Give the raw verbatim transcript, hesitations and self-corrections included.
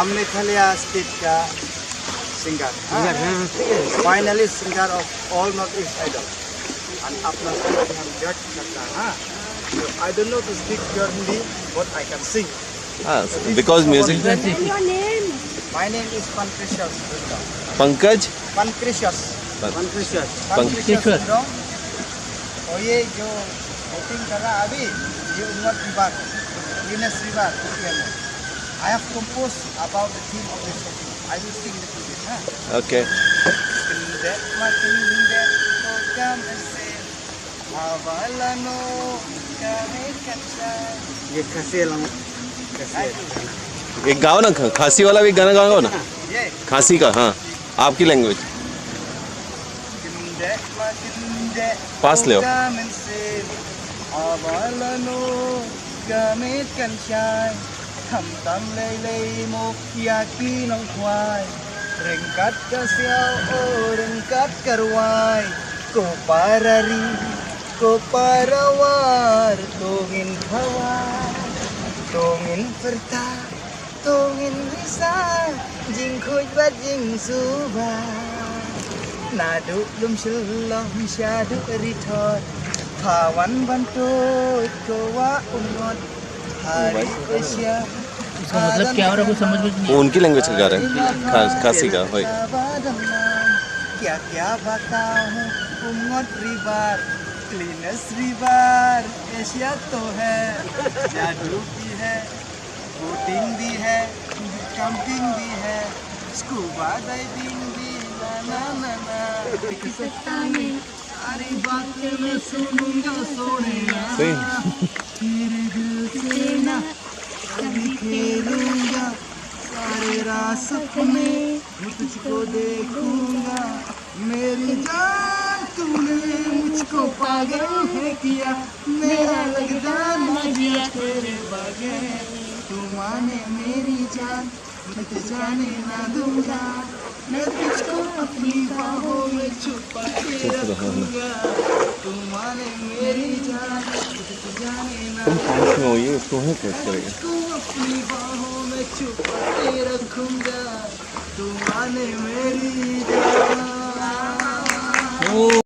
हम मेघालय स्टेट का सिंगर, हाँ? सिंगर, हाँ, ठीक है। Finalist singer of all North East Idol। And अपना को हम जज करता, हाँ? So I don't know to speak pure Hindi, but I can sing। हाँ, because music। And your name? My name is Pancratius Rundong। पंकज? Pancratius। पं- Pancratius। पंक- Pancratius Rundong। और ये जो वोटिंग कर रहा अभी, ये उमवट रिवर, लिनस रिवर। I have composed about the theme of this song। I will sing the tune, हाँ? Okay। Kendek ma kendek, ko ka mesen, hawalano ka me kan sa। ये खसी लैंग-, खसी। ये गाओ ना, ख-, खासी वाला भी गाना गाओ ना। ये। खासी का, हाँ, आपकी लैंग्वेज। Kendek ma kendek, पास ले आओ। Ka mesen, hawalano ka me kan sa। Khamtam lei lei mo ïa ki nongkhwai, ryngkat ka siaw, o ryngkat ka rwai. Ko para ri, ko para war, to ngin khawai, to ngin pyrta, to ngin risa, jingkhuid bad jingsuba. Naduh lum Shillong shaduh Ri Thot, pha wan ban tuid ko Wah Umngot ha ri Asia। उसका मतलब क्या हो रहा है, कुछ समझ में नहीं। वो उनकी लैंग्वेज का गा रहे हैं, खा-, खासी का, वही। Kya kya batao, Umngot River, cleanest river Asia to hai, jadu bhi hai, boating bhi hai, camping bhi hai, scuba diving bhi, na na na na। Sari baatein main sununga, sonaya। सही। तेरे दिल से ना कभी खेलूंगा, सारे राज सपने मैं तुझको देखूंगा। मेरी जान, तूने मुझको पागल है किया, मेरा लगता ना जिया तेरे बगैर। तू माने मेरी जान, मैं तुझे जाने ना दूंगा, मैं तुझको अपनी बाहों में छुपा के रखूंगा। तू माने मेरी जान, मैं तुझे जाने ना तुम पाँच में हो, ये उसको है कैसे करेगा? तुझको अपनी बाहों में छुपा के रखूंगा। तू माने मेरी जान।